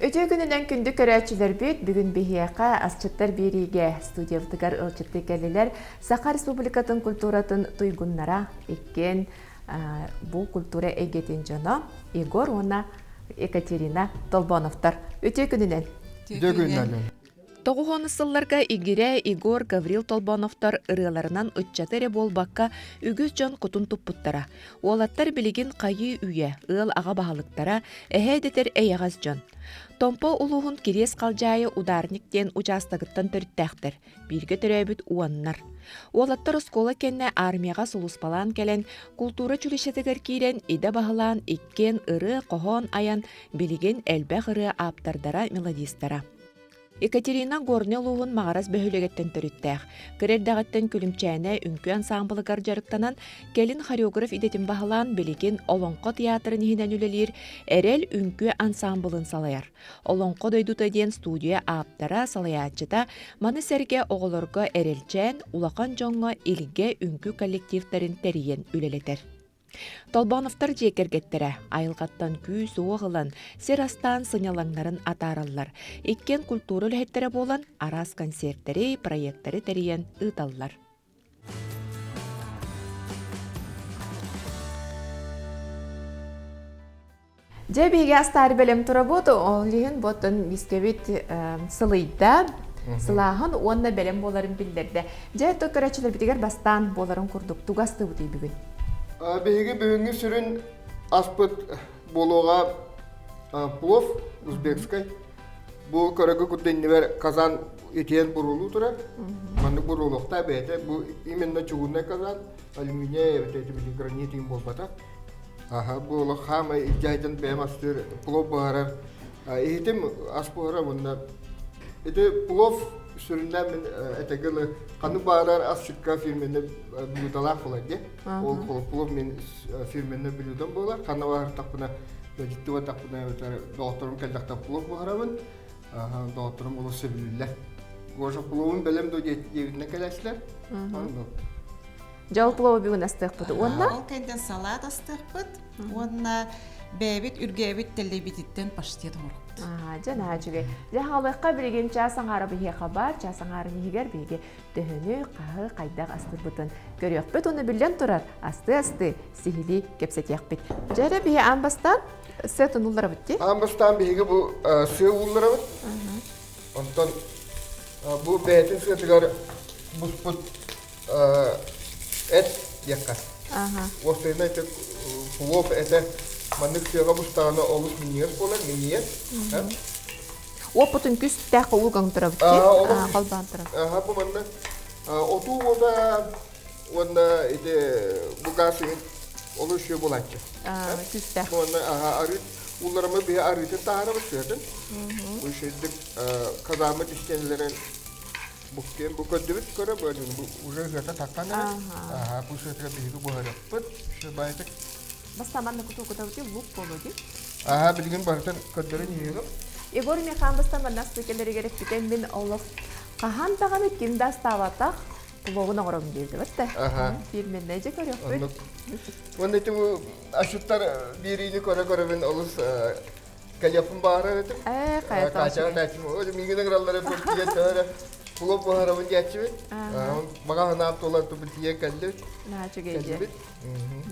Үтүө күнүнэн күндү көрөөччүлэрбит, бүгүн биһиэхэ асчыттар биэриигэ студиябытыгар ыалдьыттыы кэллилэр Саха Республикатын культуратын туйгуннара иккиэн бу культура эйгэтин дьоно Егор уонна Екатерина Толбоновтар. Үтүө күнүнэн! Үтүө күнүнэн! Тоҕуһуонус сылларга Игирэ, Егор, Гаврил Толбоновтар ырыаларынан ыччаты эрэ буолбакка, үгүс дьон кутун туппуттара. Уолаттар билигин хайыы үйэ, ыал аҕа баһылыктара, эһээ дэтэр эйэҕэс дьон. Томпо улууһун Кириэс Халдьаайы Ударник диэн учаастагыттан төрүттээхтэр, бииргэ төрөөбүт уоннар. Уолаттар оскуола кэннэ армияҕа сулууспалаан кэлэн, култуура училищетыгар киирэн идэ баһылаан иккиэн ырыа-хоһоон айан, билигин элбэх ырыа ааптардара, мелодистара. Екатерина Горнай улууһун Маҕарас бөһүөлэгиттэн төрүттээх. Кыра эрдэҕиттэн Күлүмчээнэ үҥкүү ансаамбылыгар дьарыктанан, кэлин хореограф идэтин баһылаан, билигин Олоҥхо театрын иһинэн үлэлиир Эрэл үҥкүү ансаамбылын салайар. Олоҥхо дойдута диэн студия ааптара, салайааччыта, маны сэргэ оҕолорго Эрэлчээн, улахан дьоҥҥо Илгэ үҥкүү коллективтарын тэрийэн үлэлэтэр. Толбоновтар дьиэ кэргэттэрэ айылҕаттан күүс-уох ылан, сир астаан сынньалаҥнарын атаараллар. Иккиэн культура үлэһиттэрэ буолан, араас концертэри, проектары тэрийэн ыыталлар. Дьэ, биһиги астаары бэлэм турабыт, ол иһин ботун мискэбит сылыйда, сылааһын уонна бэлэм буоларын биллэрдэ. Дьэ, то көрөөччүлэрбитигэр бастаан буоларын курдук тугу астыыбытый бүгүн? Биһиги бүгүҥҥү сүрүн аспыт буолуоҕа плов узбекскай. Бу көрөгү курдук иннибэр казан итиэн буруолуу турар. Маннык буруолуохтаах бэйэтэ. Бу именно чугуннай казан, алюминия эбэтэ ити гранит буолбатах. Аха, бу олох хаамай илдьэһитин бэйэм астыыр плов буһарар. Иһитим ас буһарар уонна ити плов сүрүннээн мин этэгэ ылы ханнык баҕарар асчыкка фирменный блюдалаах буолар дии. Ол плов мин фирменный блюдом буолар. Ханна баҕартахпына дьиттэ бардахпына эбэтэр доҕотторум кэллэхтэ плов буһарабын. Доҕотторум олус сөбүлүүллэр. Гоша пловун бэлэм дуо диэбитинэн кэлээччилэр. Дьол плову бүгүн астыахпыт уонна Ол кэнтэн салаат астыахпыт уонна бэйэбит үргээбит тэллэйбититтэн паштет оҥоробут. Дьэ наһаа үчүгэй. Дьэ хаалыахха билигин чаас аҥаара биһиэхэ баар, чаас аҥаарын иһигэр биһиги төһөнү, хаһы, хайдах астыырбытын көрүөхпүт уонна биллэн турар асты-асты сиһилии кэпсэтиэхпит. Дьэ эрэ биһи аан бастаан сыа тунулларабыт дии. Аан бастаан биһиги бу сыа уулларабыт. Онтон бу бэйэтин сыатыгар буспут эт диэххэ. Уопсайынан ити плов этэ маннык сыаҕа бустаҕына олус минньигэс буолар, минньигэс. Уоппутун күстээх ууган турабыт холбоон турабыт. Аха, бу манна отуу уота уонна ити бу газ иһин олус үчүгэй буолааччы. Күстээх. Уонна арыы уулларамы биһи арыытын таһаарабыт сыатын. Бу үчүгэйдик казааммыт истиэнэлэрин Бу киэн бу көрдүбүт көрө бу бу уже ыата таххан эрэ. Аха бу сыатыгар биһиги буһарыахпыт. Все байтык. Бастаан манна куту кутабыт лук болу ди. Аха билигин барытын көрдөрөн иһиэгим. Егор Михан бастан манна астыкелеригер эппитен мин олох хаһан даҕаны ким да астаабатах пловун оҥором диэбит да. Аха. Фирменнэй же көрүөхпүт. Уонна ити бу ашуттар биэриини көрө-көрөбүн олус Кэлиэхпин баҕарар этим. Ээ, хайа Качаҕа тааччым. Ой, миигин ыҥыраллара тиийэн төһө плов буһарабын диэччибит. Баҕа санаам туолан тупун тиийэн кэллибит. Наһаа үчүгэй дьэ. Кэллибит.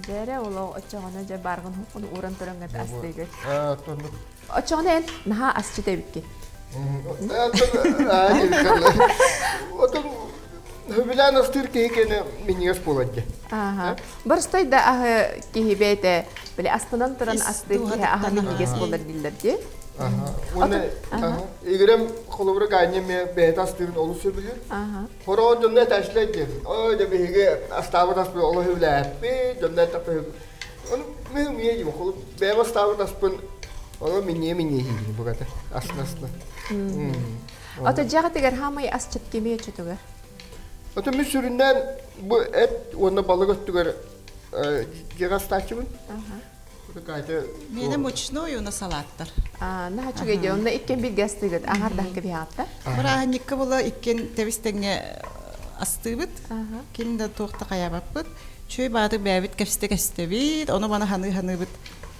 Дьэрэ олох оччоҕуна дьэ баргын хуккун ууран туран астыыгыт. Аа, тоннук. Оччоҕуна эн наһаа асчыт эбиккин. Отон хөбүлээн астыыр киһи кэнэ минньигэс буолар дьэ. Ааха. Боростой да аһы киһи бэйэтэ били астынан туран астыыр киһи аһа минньигэс буолар дииллэр дии. Уонна Игорем холобура Ганя эмиэ бэйэтэ астыырын олус сөбүлүүр. Хороон дьонно этээччилэр диэн. Ой, дьэ биһиги астаабыт аспын олус сөбүлээппит, дьонно эттэхпэ Ону мен мие дим холуп бэйэм астаабыт аспын ону минньиэ минньиэ иһиибин бугата астына астына. Ото дьиэҕитигэр хаамай асчыт кимиэ чөтүгэр? Ото мин сүрүннээн бу эт уонна балык өттүгэр дьиэҕэ астааччыбын. Миэнэ мучной уонна салааттар. Наһаа үчүгэй дии. Онно иккиэн бииргэ астыыгыт. Аҥардаһан кэбиһэҕиттэр. Бырааһынньыкка була иккиэн тэбис тэҥҥэ астыыбыт. Ким да туох да хайаабаппыт. Чүй баатык бэйэбит кэпсэтэ кэстэбит, ону маны ханыы-ханыыбыт.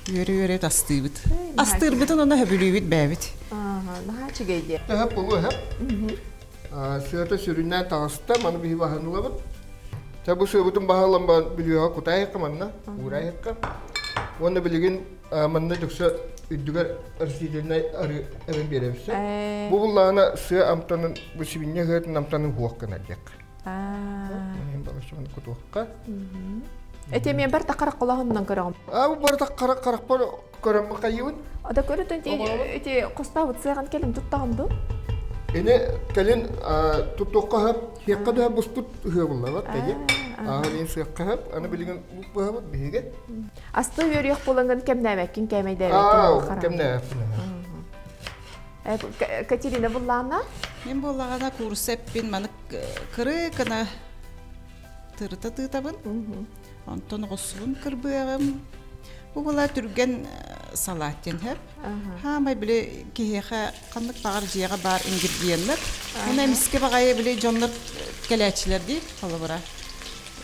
Үөрэ-үөрэ астыыбыт. Астыырбытын онно хөбүлүүбүт бэйэбит. Наһаа үчүгэй диэ. Төһө буолуо сөп. Сыата сүрүннээн таҕыста, маны биһи баһан ылабыт. Чэ бу сыабытын баһылан баран бүлүүһэ кутаайыкка манна, уурайыкка. Уонна билигин манна дьукса үрдүгэр растительнай арыы эбэн биэрэбит. Бу буллаҕына сыа амтанын, бу сибинньэ сыатын амтанын хуох гынар диэххэ. Кутуохха. Эти мен бар тақара қолағымнан көрөҕүм. А бу бар тақара қарақпар көрөм хайыбын. Ада көрөтөн ити костаабыт сыаҕын кэлин туттаҕым ду? Эне кэлин туттуохха хөп, хиэххэ да буспут ыһыа буллабат тэйи. Аһын сыахха хөп, аны билигин быһабыт биһиги. Асты үөрүйэх буолангын кэмнээбэккин кээмэйдээбэккин. Кэмнээбэккин. Катерина буллаана? Мен буоллаҕына курса эппин маны кыры гына тырыта тыытабын. Онтон оҕусубун кырбыаҕым. Бу була түргэн салат диэн сөп. Хаамай били киһиэхэ ханнык баҕар дьиэҕэ баар ингредиеннэр. Уна эмискэ баҕайы били дьоннор кэлээччилэр дии холобура.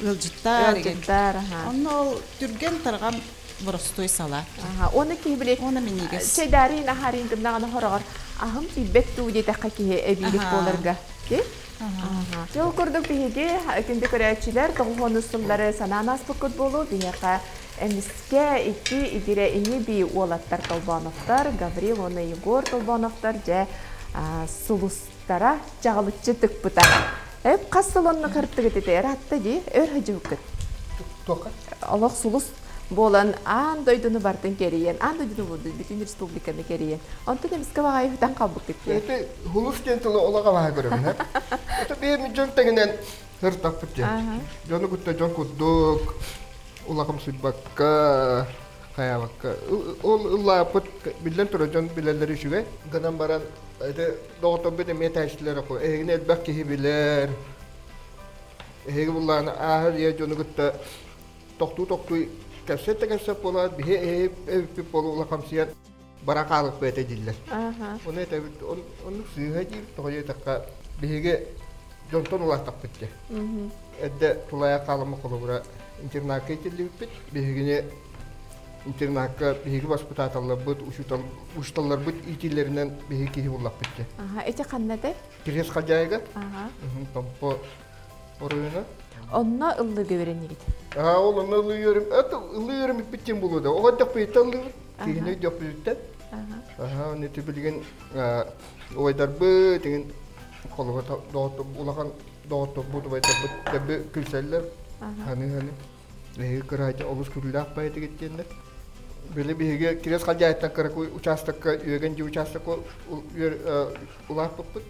Ыалдьыттар. Ыалдьыттар, аха. Онно ол түргэн тарҕам боростуой салат. Аха, уонна киһи били Уонна минньигэс. чайдарин аһарин гыннаҕына хороҕор аһым тиийбэт дуу диэтэххэ киһи эбиилик буоларга. Ди? Дьол курдук биһиги күндү көрөөччүлэр тоҕуһуонус сыллары санаан ааспыккыт буолуо биһиэхэ эмискэ икки игирэ ини-бии уолаттар Толбооновтор Гаврил уонна Егор Толбооновтор дьэ сулустара чаҕылыччы тыкпыта. Эп хас сыл онно кыртыгыт ити ыраатта дии өр сылдьыбыккыт. Туохха? Олох сулус буолан аан дойдуну бартын кэрийэн, аан дойдуну буолду бүтүн республиканы кэрийэн. Онтон эмискэ баҕайы бүтэн хаалбыккыт дии. Это хулус диэн тылы олох алаһа көрөбүн. Это бэйэм дьон тэҥинэн сыртахпыт диэн. Дьону кытта дьон курдук улахам сыйбакка, хайаабакка. Ол ыллааппыт биллэн турар дьон билэллэр үчүгэй. Гынан баран это доҕотторбут эмиэ тээччилэр оху. Эһигини элбэх киһи билэр. Эһиги буллааны ааһар ийэ дьону кытта тохтуу-тохтуу кэпсэт да кэпсэт буолаат, биһи эһи буолу улахамсыйан бара хаалык этэ дииллэр. Ону этэбит, оннук сыыһа диир, тоҕо диэтэххэ, биһиги дьонтон улааттахпыт дии. Эрдэ тулаайах хаалама холобура интернакка итиллибиппит. Биһигини интернакка биһиги баспытааталларбыт, учууталларбыт иитиилэринэн биһиги киһи буллахпыт дии. Ити ханна этэй? Кириэс Халдьаайыга. Томпо оройуна. Онно ыллыыга үөрэннигит? Аа, ол онно ыллыы үөрүм. Это ыллыы үөрэммиппит диэн буолуо да. Оҕо эрдэхпититтэн ыллыыбыт. Киһини өйдөхпүтүттэн. Аха, оны билигин убайдарбыт, игин холобура улахан доҕотторбут, убайдарбыт тэбби күлсэллэр. Ханы-ханы. Эһиги кыраайда олус күлүүлээх поэтигит диэннэр. Били биһиги Кириэс Халдьаайыттан кыракый учаастакка Үөгэн дии учаастакка улааппыппыт.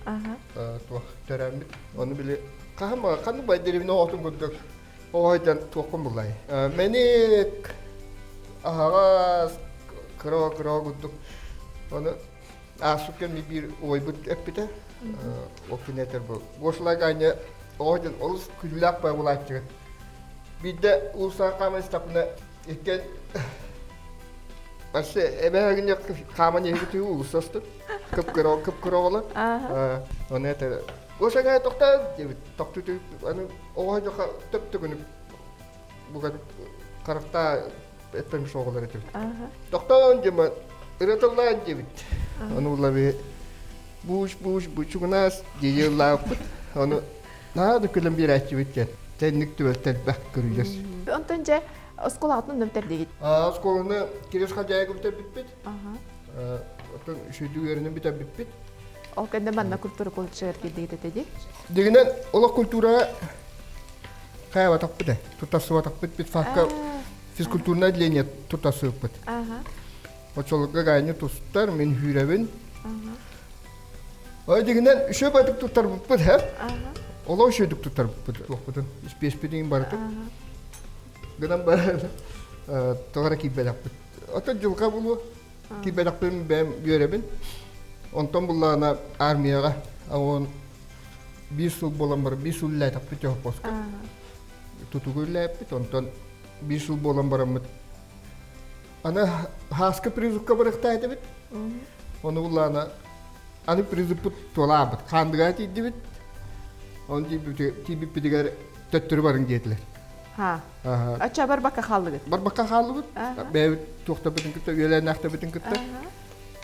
Туох төрөөммүт. Ону били хаһан ханнык бай деревня оҕотун курдук оҕойдан туохпун буллай. Мэник аһаҕас кыра кыра курдук ону ааспыт кэм биир убайбыт эппитэ. Ол күн этэр бу. Гошлага аня оҕо олус күлүүлээх бай булааччыгыт. Биирдэ уулуссаҕа хааман истэхпинэ, иккиэн Өссө эбэһэгин хааман иһигит уулусса устун. Кып-кыра кып-кыра оҕолор. Ону этэ Гоша тохтоо диэбит. Тохтуу аны оҕо дьоха төп-төгүнүк буга харахтаа эппэмиш оҕолор этибит. Тохтоон диэм ырытыллаан диэбит. Ону улаби буш буш бучугунаас дии ыллаабыт. Ону Наһаа да күлэн биэрээччибит диэн. Тэнник түбэлтэ элбэх көрүүлэр. Онтон дьэ оскуолаҕытын онно бүтэрдигит? Оскуоланы Кирис Хадьаайга бүтэрбиппит. Оттон үчүгэйдик үөрэнэн бүтэрбиппит. Ол кэннэ манна культура колледжыгар киирдигит этэ дии? Дигинэн олох культураҕа хайабатахпыт ээ. Тутарсыбатахпыт педфакка физкультурное отделение тутарсыбыппыт. Оччолорго Ганя тустар, мин хүүрэбин. Ой дигинэн үчүгэй байтык туттарбыппыт һэ. Олох үчүгэйдик туттарбыппыт туохпутун испиэспитин барытын. Гынан баран тоҕо эрэ киирбэтэхпит. Оттон дьылҕа булуо киирбэтэхпин бэйэм үөрэбин. Онтон буллаҕына армияҕа он биир сыл буолан баран биир сыл үлэлээтэхпит Чохоппоска. Тутугу үлэлээппит. Онтон биир сыл буолан бараммыт Аны хааска призывка барыахтаах этибит. Ону буллаана аны призывпыт туолаабыт. Хаандыгаа тиийдибит. Оны тиийбиппитигэр төттөрү барыҥ диэтилэр. Ха. Ачча барбакка хааллыгыт? Барбакка хааллыбыт. Бэйэбит туохтарбытын кытта, үөлээннээхтэрбитин кытта.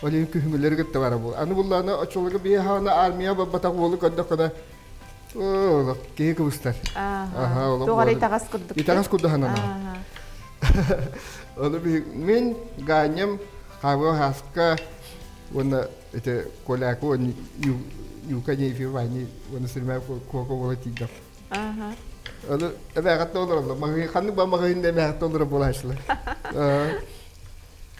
Ол иһин күһүҥҥүлэри кытта бара буол. Аны буллаана оччолорго биһи хаана армия барбатах уолу көрдөххүнэ олох киһи кыбыстар. Аха, олох Туох эрэ итэҕэс курдук. Итэҕэс курдук сананаа. Ону биһи мин Ганям Хабы Хаска уонна ити Коляку уонна Юка Нефи Вани уонна Сирмэ Кока буола тиийдэх. Ону эбээҕэттэ олороллор. Маҕаһыын ханнык ба маҕаһыын эмээҕэттэ олорор буолааччылар.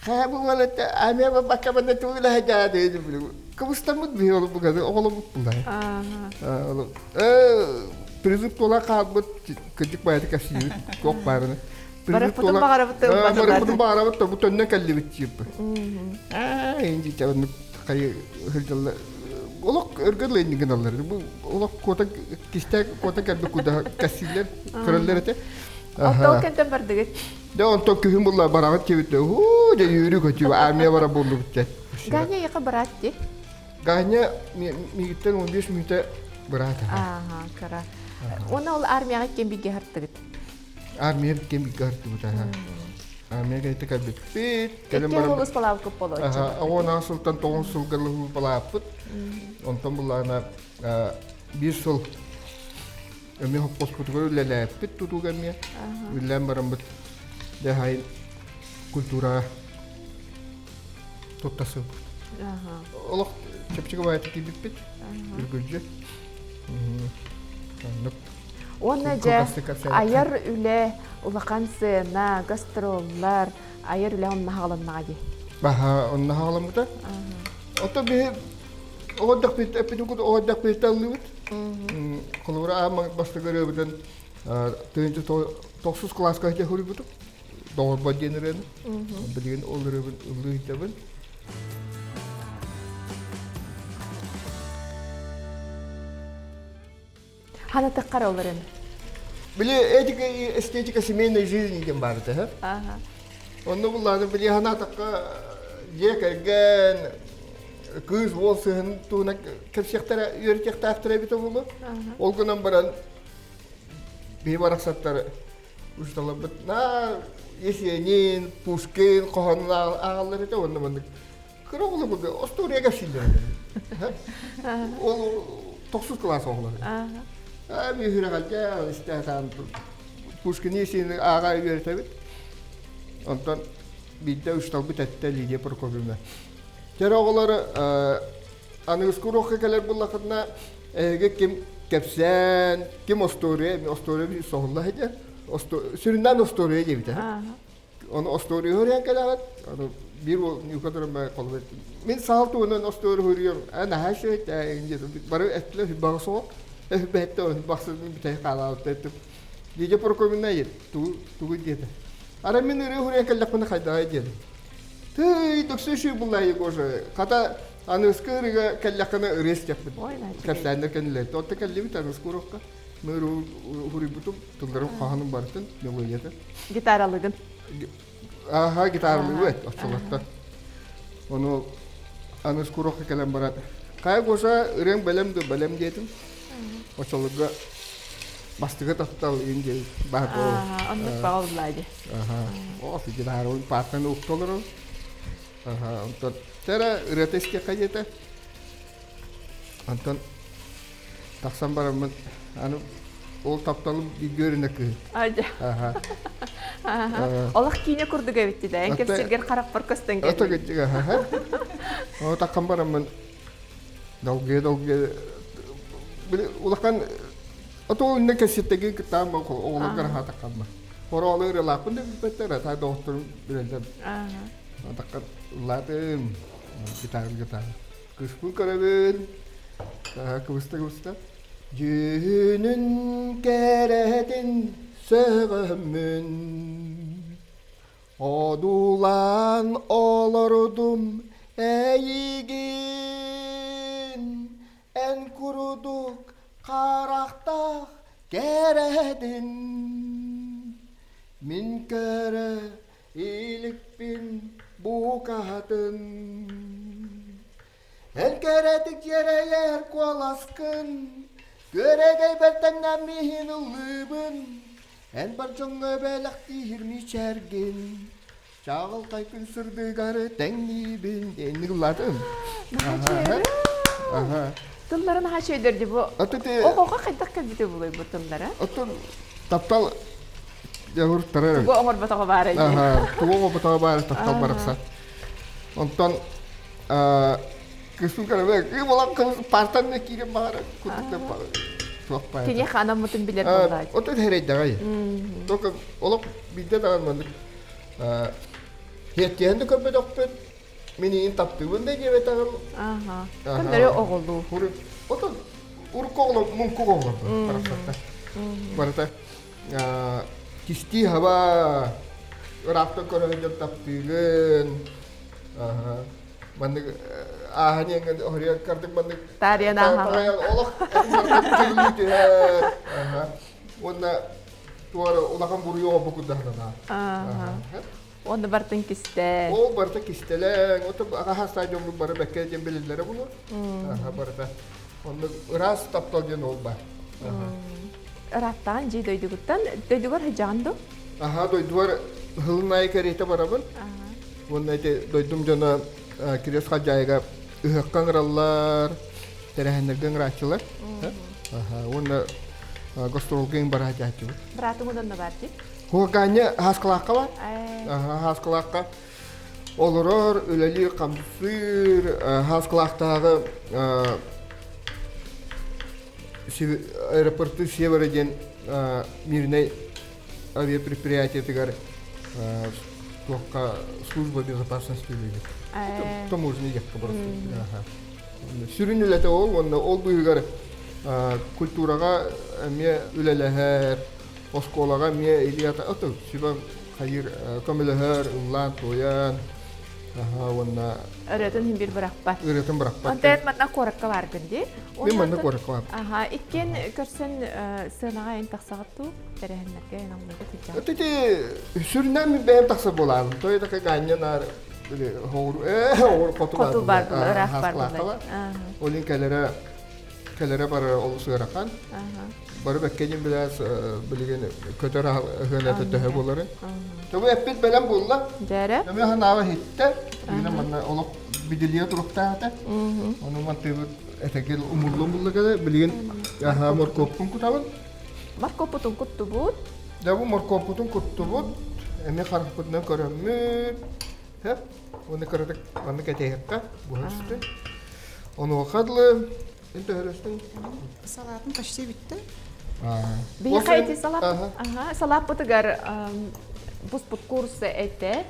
Хайа бу уолатта амия бакка банна тугу да диэн кыбыстаммыт биһи ол буганы оҕоломмут буллар. Призыв туола хаалбыт кырдьык байаты кэпсиибит туох баарыны. Барыппытын баҕарабыт Барыппытын баҕарабыт бу төннөн кэллибит диэппит. Аа инди хайы сылдьаллар олох өргө дылы гыналлар. Бу олох куота кистээх куота кэлбит куда кэссиилэр көрөллөр этэ. Оттон кэнтэн бардыгыт? Дьэ онтон күһүн булла бараҕыт диэбит уу дьэ үүрүү көтүү армия бара буоллубут диэн. Ганя яка быраат ди? Ганя миигиттэн 15 мүнүүтэ быраат. Ааха, кара. Уонна ол армияҕа ким бигэ хартыгыт? Армия ким бигэ хартыбыт аха. Армия кайта кэлбиппит. Кэлин баран улус балаабыккыт болооччу. Аҕа сылтан тоҕус сылга балааппыт. Онтон буллаана биир сыл эмиэ хоппоспутугар үлэлээппит тутууга эмиэ үлэлээн бараммыт дьэ культураҕа туттасыбыт. Олох чэпчэки баайытык киирбиппит үргүлдьү. Оннук. Уонна дьэ айар үлэ, улахан сцена, гастроллар, айар үлэ онно хааланнаҕа дии. Баха онно хаалламмыта. Ото биһи оҕордохпут эппитин курдук оҕордохпут ыллыбыт. Холобура аама бастакы ырыабытын тыһыынча тохсус кылааска сылдьа суруйбутум. Доҕорбор диэн ырыаны. Билигин ол ырыабын ыллыы сылдьабын. Ханатыккар ол ырыаны? Били этика и эстетика семейной жизни диэн баар этэ. Онно буллааны били ханаатахха дьиэ кэргэн кыыс уол сыһын туһунан кэпсиэхтэрэ үөрэтиэхтээхтэрэ эбитэ буолуо. Ол гынан баран биһи барахсаттар учууталларбыт на Есенин, Пушкин хоһоонун ааҕаллар этэ уонна маннык кыра оҕолор курдук остуоруйа кэпсииллэр Ол тохсус кылаас оҕолоро. Аа үһүрэҕэлдьэ истэ Пушкин Есенини ааҕа үөрэтэбит. Онтон биирдэ учууталбыт эттэ Лидия Прокопьевна. Кэрэ оҕолор аныгыскы уруокка кэлэр буоллаххытына эһиги ким кэпсээн, ким остуоруйа, остуоруйа соһулла сылдьар. Сүрүннээн остуоруйа диэбитэ. Ону остуоруйа суруйан кэлэҕит, ону биир уол Ньука туран холобур мин саал туһунан остуоруйа суруйуом, ээ наһаа үчүгэй ээ бары эттилэр баҕа суох, бэһэттэ бахсытын бүтэһик хаалаабыт эттим. Лидия Прокопьевна тугу тугу диэтэ. Ара мин ырыа суруйан кэллэхпинэ хайдаҕай диэтэ. Тыый, дөксө үчүгэй булла Егожа. Хата аныгыскы ырыга кэллэххинэ ырыа истиэхпит. Кэпсээннэр кэннилэр. Отто кэллибит аныгыскы уруокка. Мын суруйбутум, тылларым хоһоонум барытын мелодията. Гитаралыгын. Аха, гитаралыыбы оччолортон. Ону аны уруокка кэлэн баран, хайа Гоша, ырыаҥ бэлэм дуо, бэлэм диэтим. Оччолорго бастакы таптал иин диэн баар буолар. Оннук баҕа буллаа дии. Аха. Оо, гитарабын паартаны укта олорор. Аха, онтон тара ырыата истиэххэ диэтэ. Онтон тахсан бараммын аны ол тапталым бииргэ кыһын. Аха. Олох киинэ курдук эбит да. Эн кэпсиргэр харахпар көстөн кэлли. О таккан бараммын долгуйа долгуйа улахан ото инне кэситтеги кытаан оҕолоргор хаатакканма. Хороолу ырылааппын да билбэттэр, ата доҕотторум билэллэр. Атаккан ыллаатым. Гитара гитара. Кыыспын көрөбүн. Кыбыста кыбыста. Дьүһүнүн кэрэтин сөҕөммүн Одуулаан олордум эйигин Эн курдук харахтаах кэрэтин Мин көрө иликпин букатын Эн кэрэтик дьиэрэйэр куоласкын, Күөрэгэй бэртэҥнэммиһин ыллыыбын. Эн бар дьоҥҥо бэлэхтиир мичээргин, чаҕылхай күн сырдыгар тэҥниибин диэнник ыллаатым. Аха. Тылларын наһаа үчүгэйдэр бу. Оҕоҕо хайдах кэлбитэ булуй бу тыллара? Оттон таптал дьаһур тарар. Тугу оҥорботоҕо баара Аха, тугу оҥорботоҕо баара таптал барахсан. Онтон кысын көрөбө, болан партан киирэн баара курдук туох баара. Киниэхэ анаммытын билэр буоллааччы. Отон хэрэйдэҕэй. Только олох биирдэ даҕаны маннык хиэттиһэн да көрбөтөхпүт, мин иин таптыыбын да диэбэтэҕим. Аха. Көннөрү оҕолуу. Отон урукку оҕолор муҥкук оҕолор барахсаттар. Барыта кистии хаба ыраахтан көрөн дьон таптыыгын. Маннык ааһан иэҥҥин оһуруйар кардык маннык Таарыйан ааһаҕын. Олох түһэр. Уонна туора улахан буруйу оҥорбут курдаһына. Уонна бартын кистээн. Ол барыта кистэлэҥ. Ото аҕаһаастаах дьоммут бары бэккэ диэн билиллэрэ булур. Барыта. Оннук ыраас таптал диэн ол бар. Ырааттаан дьии дойдугуттан дойдугар сылдьаҕын дуу? Аха, дойдубар сылын аайы кэриэтэ барабын. Уонна ити дойдум дьоно Кириэс Халдьаайыга ыһыахха ыҥыраллар, тэрээһиннэргэ ыҥырааччылар. Уонна гастролга иҥ бара сылдьааччыбыт. Быраатыҥ онно баар дии? Хуганя Хаскалаахха бар. Хаскалаахха олорор, үлэлиир, хамсыыр, Хаскалаахтааҕы аэропорты Севера диэн Мирнэй авиапредприятиетыгар туохха служба безопасности үлэлиир. Таможня диэххэ просто. Сүрүн үлэтэ ол уонна ол быыһыгар культураҕа эмиэ үлэлэһэр, оскуолаҕа эмиэ Илья сүбэ хайыыр көмөлөһөр, ыллаан, туойан, уонна ырыатын иһин биир бырахпат. Ырыатын бырахпат. Онтон манна куоракка бааргын дии. Мин манна куоракка баар. Аха, иккиэн көрсөн сыанаҕа эн тахсаҕыт дуу? Тэрээһиннэргэ эн оҥнойго сылдьаҕыт. Ити сүрүннээн мин бэйэм тахсар буолаабын. Той да гаанньа наар хоҕуру э хоту хоту бар була, ыраах бар була. Олин кэлэрэ кэлэрэ барара олус ыарахан. Бары бэккэ диэн билээс билигин көтөр ыһыаната төһө буоларын. Тобу эппит бэлэм буолла. Дьээрэ. Өмө ханаава иһиттэ. Билигин манна олох бидилиэ туруктаата. Ону мантыыбыт этэгил умулла умулла кэлэ. Билигин аха моркуоппун кутабын. Моркуоппутун куттубут. Дьэ бу моркуоппутун куттубут. Эмиэ харахпытынан көрөммүт. Хөп. Уонна кыратык маннык этиэххэ буһа түстүн. Онуоха дылы эн төһөлөстүҥ? Салаатын почти бүттэ. Биһиэхэ ити салаат, аха, салааппытыгар буспут куурусса этэ.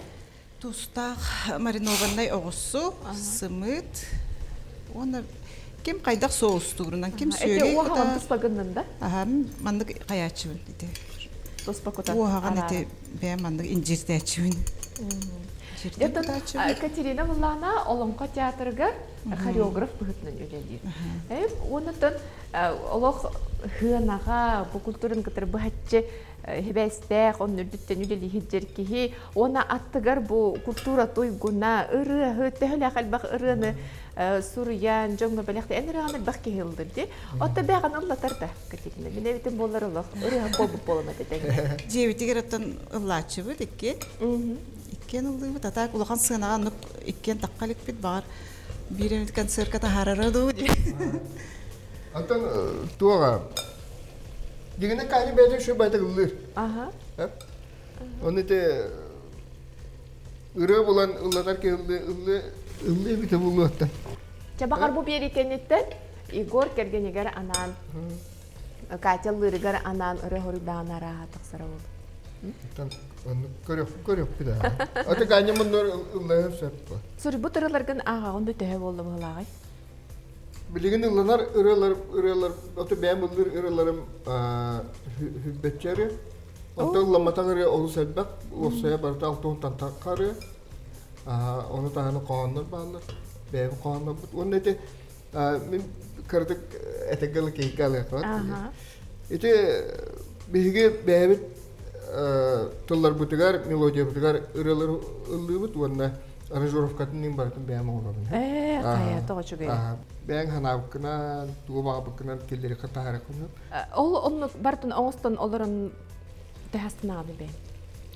Тустаах маринованнай оҕурсу, сымыыт уонна ким хайдах соустуурунан, ким сүөгэй Эти уоһаҕын туспа гыннын да? Аха, маннык хайааччыбын ити. Туспа кутан. Уоһаҕын ити бэйэм маннык инжирдээччибин. Катерина Валлана Олоҥхо театрыгар хореограф быһыытынан үлэлиир. Оннуттан олох хыанаҕа бу культураны кытары быһаччы хибээстээх, онно үрдүттэн үлэлии сылдьар киһи уонна аттыгар бу культура туйгуна, ырыаһыт, төһөлөөх элбэх ырыаны суруйан, дьоҥҥо бэлэхтэ эн ырыаҕын элбэх киһи ыллыр дии. Отто бэҕэн ыллатар да Катерина. Мин эбитим буоллар олох ырыаһыт буолбут буолан этэ. Дьиэбитигэр оттон ыллааччыбыт икки. Иккиэн ыллыыбыт. А так улахан сыанаҕа оннук иккиэн тахха иликпит. Баҕар биир эмит концертка таһаарара дуу Антон туоҕа дигинэ каани бэйэтин шөп байтак ыллыыр. Аха. Оны те ырыа булан ыллатар ки ыллы ыллы ыллы эбитэ булуоттан. Чэ баҕар бу биэрикэнниттэн Егор кэргэнигэр анаан Катя ыллыырыгар анаан ырыа хоруйдаан арааһа тахсара буолуо. Оннук көрүөх көрүөхпүт аа. Аты Ганя муннур ыллаһым сөп бу. Суруйбут ырыаларгын ааҕаҕын да төһө буолла быһылааҕай? Билигин ылланар ырыалар ырыалар ото бэйэм ыллыыр ырыаларым хүлбэччэ ырыа. Онтон ылламматах ырыа олус элбэх. Уопсайа барыта алтыһынтан тахха ырыа. Ону таһынан хоһооннор бааллар. Бэйэм хоһооннорбут. Уонна ити мин кыратык этэргэ дылы киһигэ алыахпат. Ити биһиги бэйэбит тылларбытыгар, мелодиябытыгар ырыалары ыллыыбыт уонна аранжировкатын иһин барытын бэйэм оҥоробун. Ээ, хайа, тоҕо үчүгэй. Бэйэҥ санаабыккынан, тугу баҕарбыккынан киллэриэххэ таһаарыаххын сөп. Ол оннук барытын оҥостон олорон Төһө астынаҕын бэйэҥ?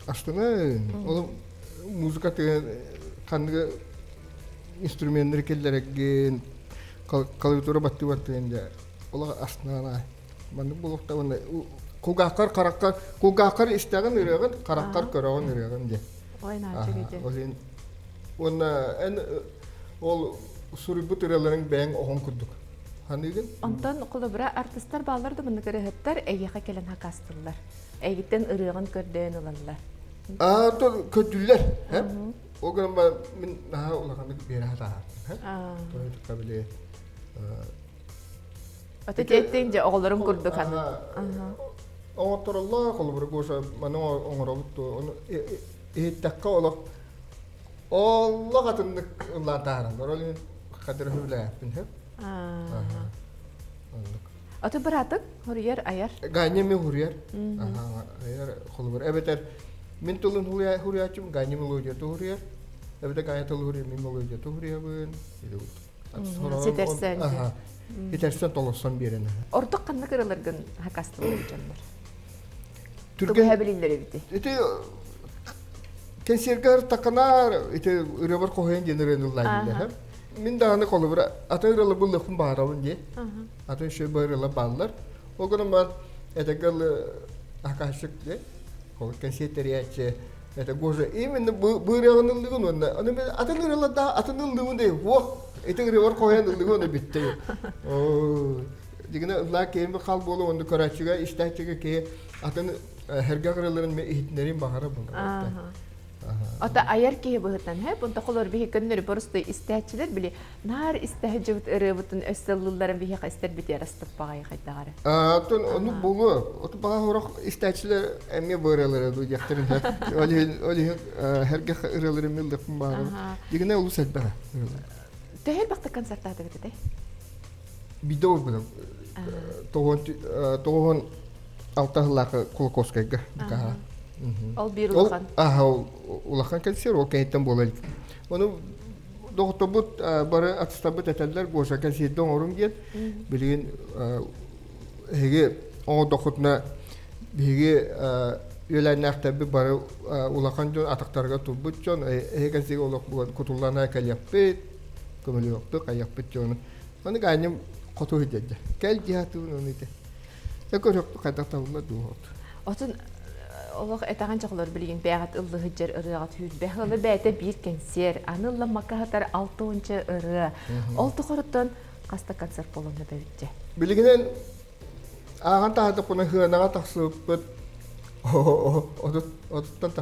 Астына ол музыка ханныгы инструменнары киллэрэгин клавиатура баттыы баттыын дьэ олох астынаан маннык буолуохта уонна кулгааххар хараххар кулгааххар истэҕин ырыаҕын хараххар көрөҕүн ырыаҕын диэн Ой, наача ол иһин уонна эн ол суруйбут ырыаларыҥ бэйэҥ оҕоҥ курдук ханыыгын Онтон холобура артыстар бааллар да маннык ырыаһыттар эйиэхэ кэлэн хакастыллар. Эйигиттэн ырыаҕын көрдөөн ылаллар. Аа, то көрдүллэр. Ол гынан баран мин наһаа улаханнык биэрэ сатаабаппын. Тоҕо били Ото тиэттиҥ дьэ оҕолорум курдук аны. Оҥоттороллор холобура Гоша маны оҥоробут дуо ону иһиттэххэ олох олох атыннык ыллаан таһаараллар ол иһин хадыр үһүлээппин сөп. Оннук. Ото быраатыҥ хоруйар айар. Ганя ми хуруйар. Айар холобур эбэтэр мин тылын хуруйааччым Ганя мелодията хуруйар. Эбэтэр Ганя тылы хуруйар мин мелодията хуруйабын. Ситэрсэн. Ситэрсэн толорсон биэрэн. Ордук ханнык ыраларгын хакастылар дьоннор? Түргэн билиллэр эбити. Ити кэнсиэргэр таканаар ити ырыабар хоһуйан диэн ырыаны ыллаан Мин даҕаны холобура атын ырыалар буллахпын баҕарабын дии. Атын үчүгэй быһаарыылар бааллар. Ол гынан баран этэҥҥэ аһакааччык дии. Ол кэнсиэр тэрийээччи это Гоша именно бу ырыаҕын ыллыгын уонна аны мен атын ырыалар да атын ыллыгын дии уох ити ырыабар хоһуйан ыллыгын уонна бүттэ. Дигинэ ыллаа киһи хал буолу уонна көрөөччүгэ истээччигэ киһи атын хэргэ ырыаларын иһитиннэрин баҕара буолар. Ото айар киһи быһытан һэ бунта холор биһи көннөрү просто истээччилэр били наар истэһэ ырыабытын өссө ыллылларын биһиэхэ истэр битиэр астыппаҕай хайдаҕары. Оттон ону буолуо. Оту баҕа хорох истээччилэр эмиэ бу ырыалары дуу диэхтэрин сөп. Ол иһин ол иһин хэргэ ырыалары миллэппин баҕарабын. Дигинэ олус элбэх ырыалар. Төһө элбэхтик концертаатыгыт этэй? Биирдэ буолбутум. Тоҕуһун алта сыллаахы Кулаковскайга дыкаһа. Ол биир улахан. Аха, ол улахан кэнсиэр ол кэнниттэн буола илик. Ону доҕотторбут бары атыстарбыт этэллэр Гоша кэнсиэрдэ оҥоруҥ диэн. Билигин эһиги оҥордоххутуна биһиги үөлээннээхтэрбит бары улахан дьон атахтарыгар турбут дьон эһиги кэнсиэргэ олох кутуллана кэлиэхпит, көмөлөһүөхпүт, хайыахпыт дьону. Ону гаанньым хоту сылдьар. Кэл дьиһатыбын ону ити. Көрүөхпүт хайдах табыллар дуу Отун олох этэҕин чохолор билигин бэйэҕит ыллыһыдьар ырыаҕыт сүүрбэх ылы бэйэтэ биир кэнсиэр аны ылламмакка сытар алтыонча ырыа ол тухарыттан хаста концерт буолан өбөбүтчэ Билигинэн ааҕан таһаардахпына сыанаҕа тахсыбыппыт отуттан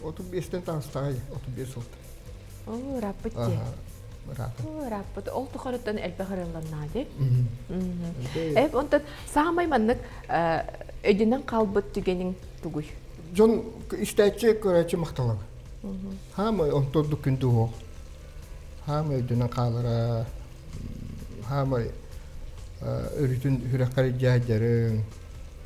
35-тэн таҕыстаҕай 35 сылта Оо, ырааппыт дии. Ырааппыт. Ол тухарыттан элбэх ырылланнаа дии. Эп онтон саамай маннык өйдөнөн хаалбыт түгэниҥ тугуй? Дьон истээччи, көрөөччү махталаба. Хаамай онтордук күндү уох. Хаамай өйдөнөн хаалара. Хаамай өрүтүн сүрэххэр дьаһайдарыҥ.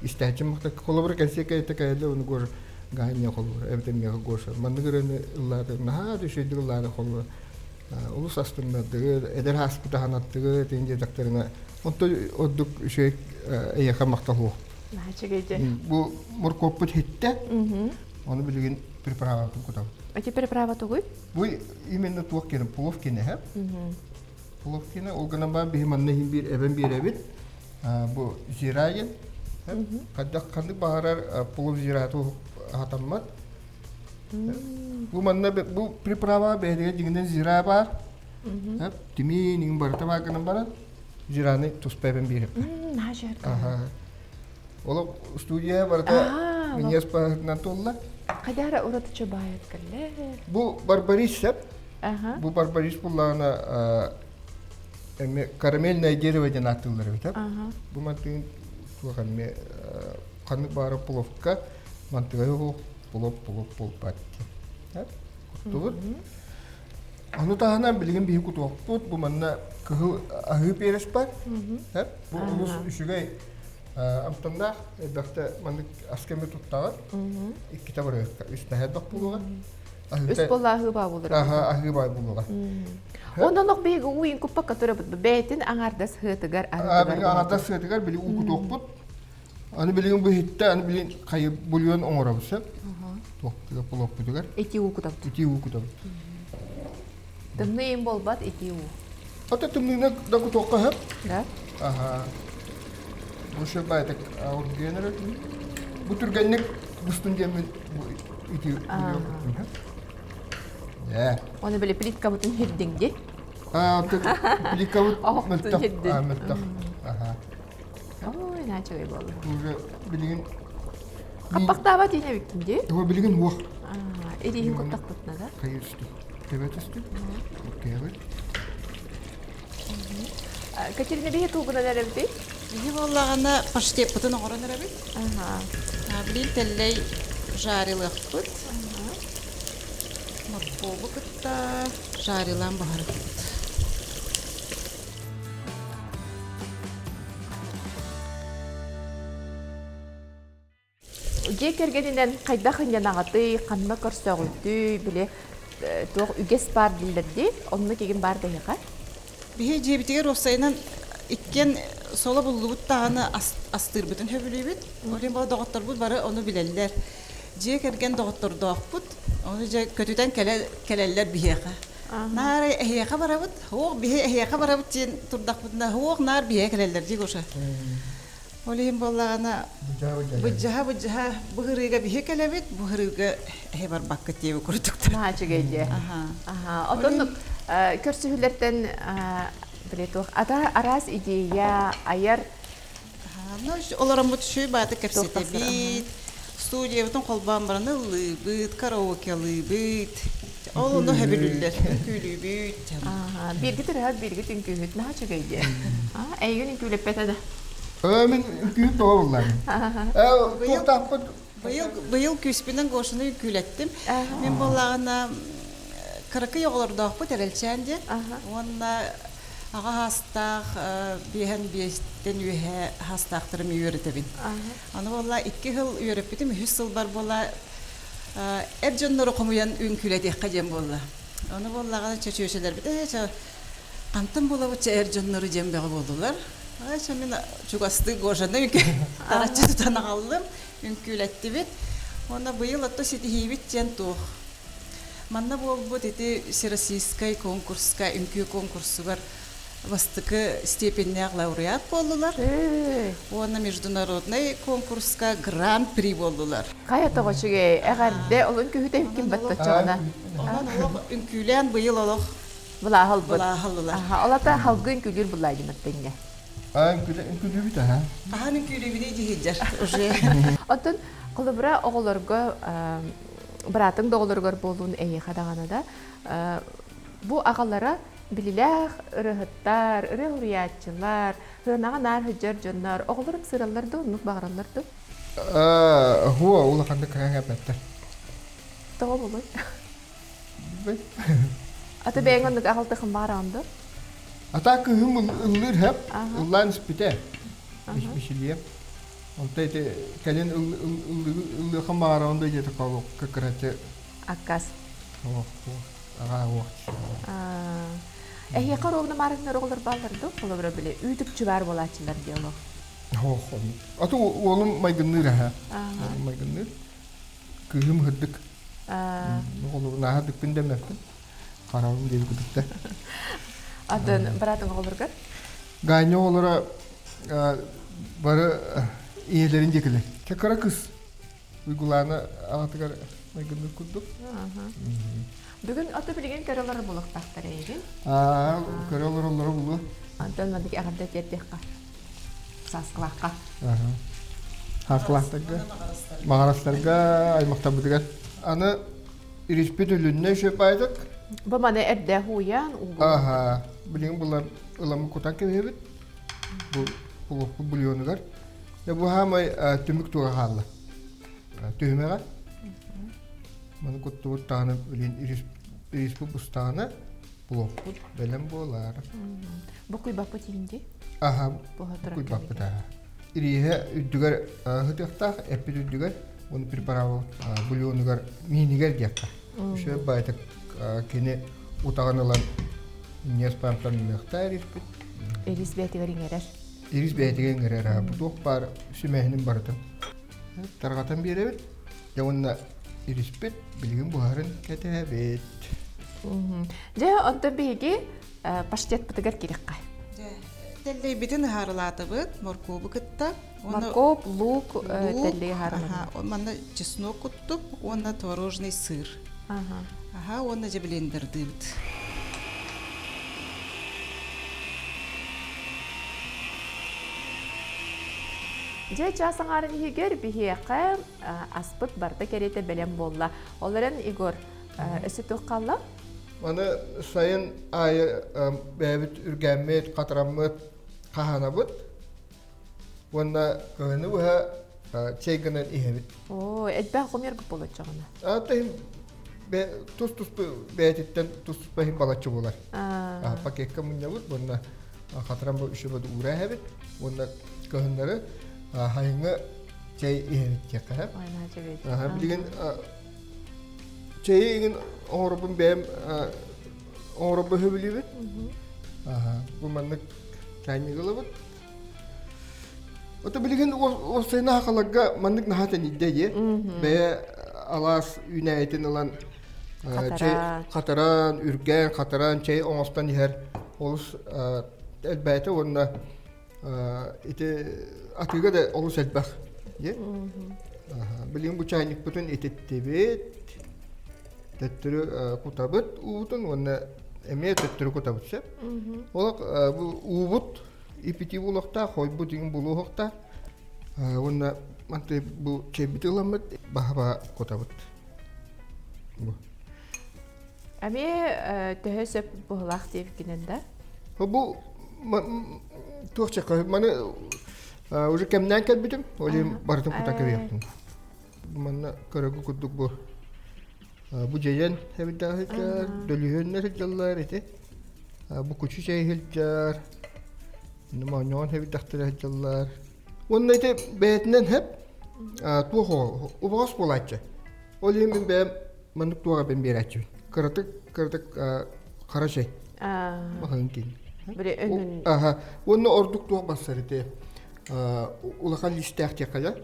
Истээччи махтал. Холобура кэнсиэ кэйэтэ кэйэлэ ону гор Ганя холобура эбэтэр миэхэ Гоша маннык ырыаны ыллаата наһаа да үчүгэйдик ыллаата холобура олус астыннардыгыт эдэр ааспыт аһанаттыгыт ин диэтэхтэринэ онтон ордук үчүгэй эйиэхэ махтал суох. Наһаа үчүгэй дьэ. Бу моркуоппут иһиттэ ону билигин приправатын кутабыт. Эти приправа тугуй? Бу именно туох киэнэ плов киэнэ Плов киэнэ ол гынан баран биһи манна иһин биир эбэн биэрэбит бу зира диэн хайдах ханнык баҕарар плов зираты аһатаммат бу манна бу приправа бэйэтигэр дьиҥинэн зира баар тимиин иҥин барыта баар гынан баран зираны туспа эбэн биэрэбит Ол студия барыта миньес баһытынан туолла. Хайдара уратыча баайат кэллэ. Бу барбарис сеп. Бу барбарис буллаҕына эми карамельное дерево диэн ааттыыллар эбит. Бу мантыгын туох эми ханнык баара пловка мантыга суох плов плов буолбат диэн. Куттубут. Ону таһынан билигин биһи кутуохпут бу манна кыһыл аһыы перец бар. Бу олус үчүгэй амтаннаах элбэхтэ маннык аска эмэ туттаҕын. Иккитэ барыахха үс наһаа буолуоҕа. Үс буолла аһыы баа буолар. Аха аһыы баа буолуоҕа. Онон ох биһиги ууйун куппакка турабыт бэйэтин аҥаардас сыатыгар аҥаардас сыатыгар били уу кутуохпут. Аны билигин бу иһиттэ, аны билигин хайы бульон оҥоробут сөп. Туохпутугар, пловпутугар. Итии уу кутабыт. Итии уу кутабыт. Тымныы им буолбат итии уу. Ата тымныыны да кутуохха сөп. Да? Аха. Бу сөп баайтак оргуйан эрэр. Бу түргэнник бустун диэммин бу итии бульон куттум. Ээ. Оны били плиткабытын хирдиҥ ди. Аа, плиткабыт Оһохтун мөлтөх. хирдин. Аа, мөлтөх. Аха. Ой, наачагай буолла. Уже билигин Хаппахтаабат иинэ эбиккин дии? Туга билигин уох. Ирииһин куттахпытына да? Хайыр үстү. Төбө түстү. Окейбит. Катерина биһи тугунан эрэбитий? Биһи буоллаҕына паштеппытын оҥорон эрэбит. Билин тэллэй жарилыахпыт. Моркуобу кытта жарилаан буһарыппыт. Дьиэ кэргэнинэн хайдах ынньанаҕытый, ханна көрсөҕүтүй, били туох үгэс баар дииллэр дии, оннук игин баар да эһиэхэ? Биһи дьиэбитигэр уопсайынан иккиэн соло буллубут даҕаны астыырбытын сөбүлүүбүт. Ол иһин доҕотторбут бары ону билэллэр. Дьиэ кэргэн доҕоттордоохпут. Ону дьэ көтүтэн кэлэллэр биһиэхэ. Наар эһиэхэ барабыт, һуох биһи эһиэхэ барабыт диэн турдахпытына, һуох наар биһиэхэ кэлэллэр дии Гоша. Ол иһин буоллаҕына быдьаһа-быдьаһа быһырыыга биһи кэлэбит, быһырыыга эһи барбаккыт диэби курдуктар. Наһаа үчүгэй дьиэ. Аха. Отон көрсүһүүлэртэн били туох ата араас идея айар Ну, олороммут үчүгэй бааты кэпсэтэбит, студиябытын холбоон баран ыллыыбыт, караокелыыбыт. Ол ону сөбүлүүллэр, үҥкүүлүүбүт. Бииргэ төрөһөт, бииргэ үҥкүүһүт наһаа үчүгэй дии. Эйигин үҥкүүлэппэтэ да? Мин үҥкүүһүт тоҕо буллаам. Туохтаахпыт? Быйыл, быйыл күүспүнэн Гошаны үҥкүүлэттим. Мин буоллаҕына кыракый оҕолордоохпут Эрэлчээн диэн. Уонна аҕа хаастаах биэһэн биэстэн үөһэ хаастаахтарым үөрэтэбин. Аны буолла икки сыл үөрэппитим, үһүс сылбар буолла эр дьоннору хомуйан үҥкүүлэтиэххэ диэн буолла. Ону буоллаҕына чөчүөчэлэрбит ээ чэ хантан буолабыт чэ эр дьоннору диэн бөҕө буоллулар. Ээ чэ мин чугастыы Гошаны тараччы тутан аҕаллым, үҥкүүлэттибит. Уонна быйыл отто ситиһиибит диэн туох. Манна буолбут ити всероссийскай конкурска, үҥкүү конкурсугар бастакы степеннээх лауреат буоллулар уонна международнай конкурска гран-при буоллулар. Хайа тоҕо үчүгэй, эҕэрдэ, олун күһүтэ ким баттаччаҕына. Онон олох үҥкүүлээн быйыл олох былааһылбыт. Былааһыллылар. Олата халгы үҥкүүлүүр буллаайдымат тэҥҥэ. Аа, үҥкүүлүүбүт аха. Хаһан үҥкүүлүүбүтүй диһиджэр уже. Оттон холобура оҕолорго быраатыҥ да оҕолоругар буолуун эйиэхэ даҕаны да бу аҕалара билилээх ырыаһыттар, ырыа суруйааччылар, сыанаҕа наар сылдьар дьоннор, оҕолорум сыраллар да оннук баҕараллар дуу? Хуо улаханнык кыһаҥ эппэттэр. Тоҕо буолуой? Аты бэйэҥ оннук аҕалтыхын баҕараҕын дуо? Ата кыһым ыллыыр хэп, ыллаан испитэ. Мишилиэп. Онто ити кэлин ыллыахын баҕараҕын да диэтэ кырачы. Аккас. Аҕаа уох. Эһиэхэ ровно маарыҥнар оҕолор бааллар дуо? Холобура били үүтүкчү баар буолааччылар диэ олох. Ох, Аты уолум майгынныыр аха. Уолум майгынныыр. Кыыһым һырдык. Оҕолору нааһа дыкпын дэммэппин. Хараҕым диэби кытыкта. Атын быраатыҥ оҕолоругар? Ганя оҕолоро бары ийэлэрин диэкилэр. Кыра кыс Уйгулаана аҕатыгар майгыннык курдук. Бүгүн аты билигин көрө олорор булуохтаахтар эйигин. Аа, көрө олороллоро булуо. Антон маннык эҕэрдэ тиэрдиэххэ. Сааскылаахха. Сааскылаахтарга, маҕарастарга, аймахтарбытыгар. Аны ириспит үлүннэ шөпайдык. Бу маны эрдэ хууйан уугу. Аха, билигин булан ыламы кутан кэбиһэбит. Бу булуохпут бульонугар. Дьэ бу хаамай түмүк туга хаалла. Түһүмэҕэ. Маны куттубут таһынан билин ириспит бустаҕына булуохпут бэлэм буолар. Бу куйбаппыт иһинди? Аха, куйбаппыт аха. Ирииһэ үрдүгэр һытыахтаах, эппит үрдүгэр, уну приправа бульонугар миинигэр диэххэ. Үчүгэй баайтык кини утаҕын ылан ньиэс паамтан ылыахтаа ириспит. Ирис бээтигэр иҥэрэр. Ирис бэйэтигэр ыҥырар бу туох баар сүмэһинин барытын тарҕатан биэрэбит. Дьэ уонна ириспит билигин буһарын кэтэһэбит. Дьэ, онтон биһиги паштетпытыгар кириэххэ. Тэллэйбитин ыһаарылаатыбыт, моркуобу кытта. Моркуоп, лук, тэллэй ыһаарыланар. Манна чеснок куттум уонна творожный сыр. Аха, уонна дьэ блендердыыбыт. Дьэ, чаас аҥаарын иһигэр биһиэхэ аспыт барыта кэриэтэ бэлэм буолла. Ол эрэн, Егор, өссө туох хаалла? Маны сайын аайы бэйэбит үргээммит, хатыраммыт, хаһаанабыт. Уонна кыһыны быһа чэй гынан иһэбит. Оо, элбэх хомуйаргыт буолаччаҕына. Ата тус-тус бэйэтиттэн тус-туспа иһин балаччы буолар. Пакекка мунньабыт уонна хатыран бу үчүгэйдик уура иһэбит. Уонна кыһыннары хайыҥҥы чэй иһэбит диэххэ. Билигин чэйи игин оҥоробун бэйэм оҥоробун сөбүлүүбүн. Бу маннык чайник ылабыт. Ото билигин уопсайына хахаларга маннык наһаа тэнийдэ дии. Бэйэ алаас үүнээйитин ылан чэй хатаран, үргээн, хатаран чэй оҥостон иһэр олус элбээтэ уонна ити атыыга да олус элбэх. Билигин бу чайникпытын ититтибит. Төттөрү кутабыт уутун уонна эмиэ төттөрү кутабыт сөп. Ол бу уубут ипити булуохтаах, хойбут иҥ булуохтаах. Уонна манты бу чэйбити ыламмыт баһа-баһа кутабыт. Бу. Эмиэ төһө сөп быһылаах диэбиккинэн да? Бу туох чекка маны уже кэмнээн кэлбитим, ол иһин барытын кута кэбиэхпин. Манна көрөгү курдук бу бу дьэйэн эбиттээх сылдьар, дөлүһүөннэр сылдьаллар ити. Бу кучу чэй сылдьар, моонньоҕон эбиттэхтэрэ сылдьаллар. Уонна ити бэйэтинэн хэп туох убаҕас буолааччы. Ол иһин мин бэйэм маннык туох эбэн биэрээччибин. Кыратык кыратык хара чэй. Баһын киин. Аха. Уонна ордук туох бассар ити улахан листээх диэххэ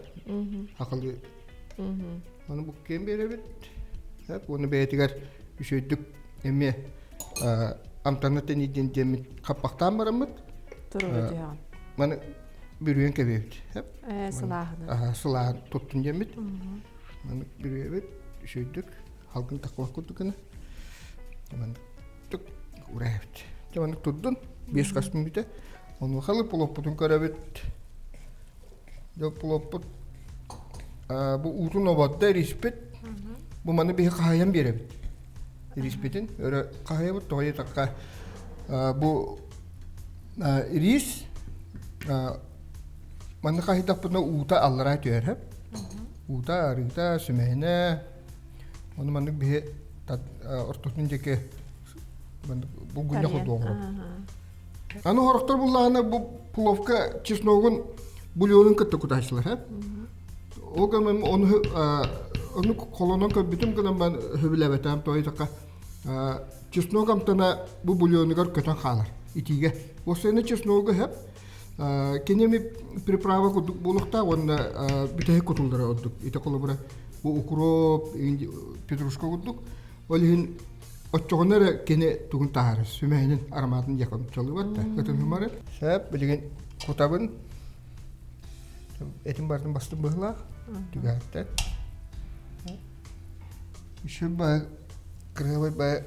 Хахалы Аны бу ким биэрэбит? Уонна бэйэтигэр үчүгэйдик эмиэ амтана тэнийдин диэммит хаппахтаан бараммыт. Туруга Маны бүрүйэн кэбиэбит. Сылааһына. Сылааһын туттун диэммит. Маны бүрүйэбит үчүгэйдик халгын таккыбат курдук гына. Маннык ураабыт. Дьэ маннык турдун биэс хас мүнүүтэ. Онуоха плоппутун көрөбүт. Дьэ плоппут бу уутун ободдо ириспит. Бу маны биһи хаһайан биэрэбит. Ириспитин өрө хаһайабыт тоҕо диэтэххэ бу ириис манны хаһыйдахпытына уута аллараа түһэр Уута, арыыта, сүмэһинэ ону маннык биһи ортотун диэки булгунньах курдук оҥоробут. Аны хорохтор буллаҕына бу пловка чесногун бульонун кытта кутааччылар һэ. Ол гынан ону ону холонон көрбүтүм гынан мен сөбүлээбэтээм тоойутакка чеснок амтана бу бульонугар көтөн хаалар итиигэ. Осыны чесногу хэп кинеми приправа курдук буолуохтаах уонна бүтэһик кутуллара ордук. Ити холобура бу укроп, петрушка курдук. Ол иһин Оччоҕуна эрэ кини тугун таһаарар, сүмэһинин ароматын диэки чалыбат да, ытын хымары. Сөп, билигин кутабын. Этим бардым бастым быһылаах, түгэһиттэн. Үсү баа кырыабай баа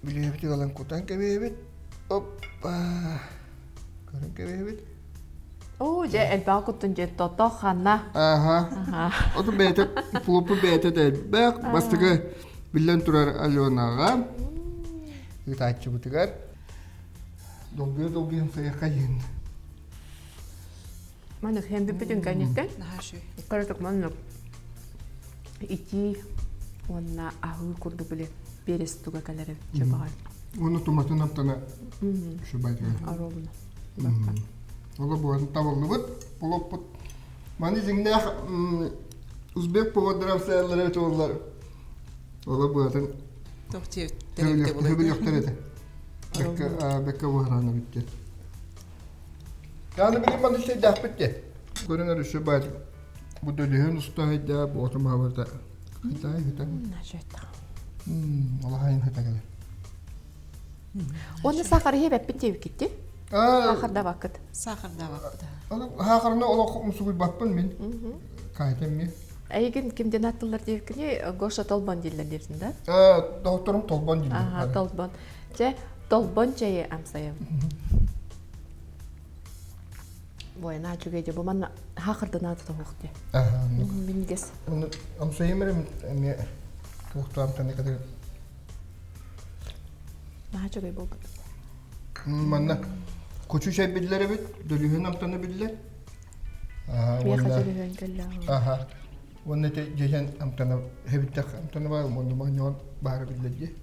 билиэбит ылан кутан кэбиэбит. Оппа! Көрөн кэбиэбит. Оо, дьэ, элбэҕи куттун дьэ, тото хана. Аха. Оту бэйэтэ, плопу бэйэтэ да элбэх. Бастакы биллэн турар Аленаҕа, ыытааччыбытыгар долгуйа-долгуйан сайыхха диэн. Маннык хэн бүппүтүн кэнниттэн Наһаа үчүгэй. кыратык маннык итии уонна аһыы курдук били перец туга кэлэр эбит чабаҕай. Уонна туматын амтана шубайтыгар. Оруобуна. Ола буолан табыллыбыт, булуппут. Маны дьиҥнээх узбек повардарам сээллэрэ этоллар. Ола буолан Туох тэрилтэ булайда. Хөбүлүөхтэр этэ. Бэккэ бэккэ буһарана бүттэ. Яны билим маны шейдәхпит де. Көрүңөр үсү бар. Бу дөлүһүн уста хайда, бу отум хабарда. Хытай, хытай. Алахайын хыта келе. Оны сахар хебеппит диэбиккитти. Сахардабаккыт. Сахардабаккыт. Хахарны олох умсугуйбаппын мин. Кайтым ми. Эйигин кимден аттылар диэбиккини Гоша Толбон дииллэр диэбитин да? Докторум Толбон дииллэр. Аха, Толбон. Чэ, Толбон чэйи амсайым. Буойна үчүгэй дьэ бу манна хахырдынааты тоһуох дии. Аха, Мингес. Амсайым эрэ эмиэ туохтаам таны кадыр. Наһаа үчүгэй буолбут. Манна кучу чай биллэр эбит, дөлүһүн амтаны биллэр. Миэхэ дөлүһүөн кэллэҕим. Аха. Уонна ити дьэһэн амтана хэбиттэх амтана баар, уонна моонньоҕон баара биллэр дии.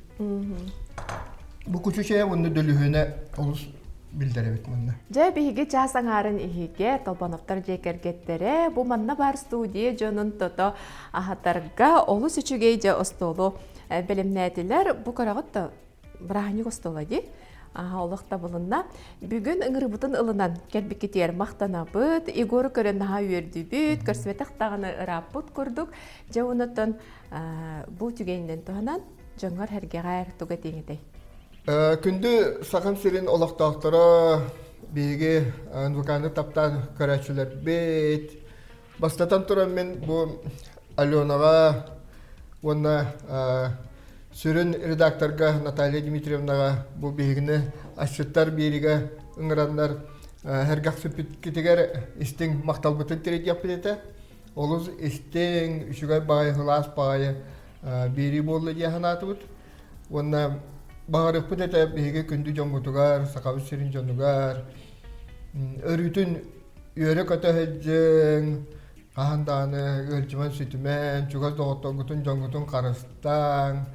Бу кучу чайа уонна дөлүһүөнэ олус биллэр эбит манна. Дьэ, биһиги чаас аҥаарын иһигэ Толбоновтар дьиэ кэргэттэрэ бу манна баар студия дьонун тото аһатарга олус үчүгэй дьэ остуолу бэлэмнээтилэр. Бу көрөҕүт да бырааһынньык остуола дии. Аха, олох табылынна. Бүгүн ыҥырыбытын ылынан кэлбиккитигэр махтанабыт. Егору көрөн наһаа үөрдүбүт, көрсүбэтэх даҕаны ырааппыт курдук. Дьэ, онуттан бу түгэнинэн туһанан дьоҥҥор сэргэҕэр тугу этиэҥ этэй? Күндү Сахам сирин олохтоохторо, биһиги НВК-ны таптаан көрөөччүлэрбит. Бастатан туран мин бу Аленаҕа уонна сүрүн редакторга Наталья Дмитриевнаҕа бу биһигини асчыттар биэригэ ыҥыраннар сэргэхсиппиккитигэр истиҥ махталбытын тириэрдиэхпит этэ. Олус истиҥ, үчүгэй баҕайы, сылаас баҕайы биэрии буолла дии санаатыбыт. Уонна баҕарыахпыт этэ биһиги күндү дьоммутугар, Сахабыт сирин дьонугар өрүүтүн үөрэ-көтө сылдьыҥ, хаһан даҕаны ыалдьыман-сүтүмэн, чугас доҕотторгутун, дьоҥҥутун харыстааҥ.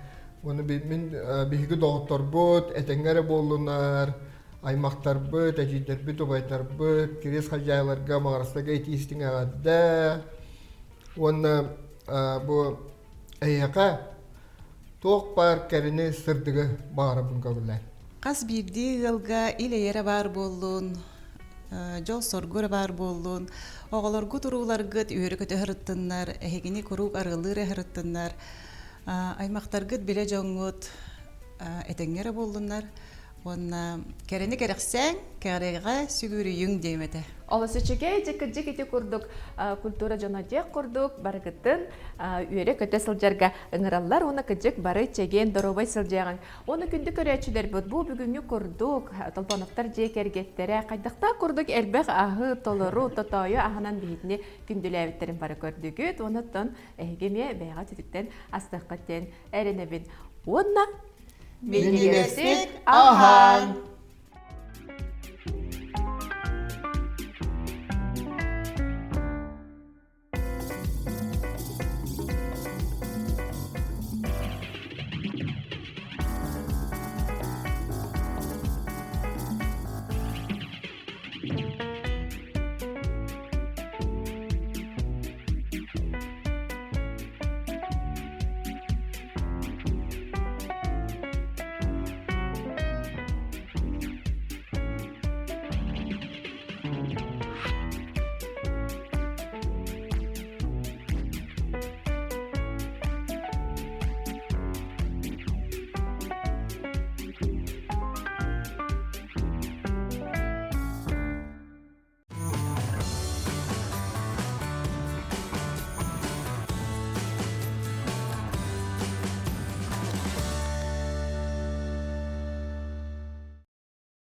Уонна мин биһиги доҕотторбут этэҥҥэ эрэ буоллунар, аймахтарбыт, эдьиийдэрбит, убайдарбыт, кириэс хадьаайыларга, маҕарастарга итии-истиҥ эҕэрдэ. Уонна бу эйиэхэ туох баар кэрэни сырдыгы баҕарабын көбүлээн. Хас биирдии ыалга ил-эйэрэ баар буоллун, дьол-соргу эрэ баар буоллун, оҕолоргут урууларгыт үөрэ-көтө сырыттыннар, эһигини куруук арыаллыыр сырыттыннар, аймахтаргыт билэ дьоҥҥут этэҥҥэ эрэ буоллуннар, Уонна кэрэни кэрэхсээҥ, кэрэҕэ сүгүрүйүҥ диэм этэ. Олус үчүгэй, дьиккирдьик ити курдук культура дьоно диэх курдук барыгытын үөрэ-көтө сылдьарга ыҥыраллар уонна кыдьык бары чэгиэн доруобай сылдьыаҕыҥ. Уонна күндү көрөөччүлэрбит бу бүгүҥҥү курдук Толбоновтар дьиэ кэргэттэрэ хайдахтаах курдук элбэх аһы толору тотоойу аһынан биһитини күндүлээбиттэрин бары көрдүгүт. Онон эһиги эмиэ бэйэҕэ түтүктэн астыаххыт диэн эрэнэбин. Уонна Минньигэстик аһаан!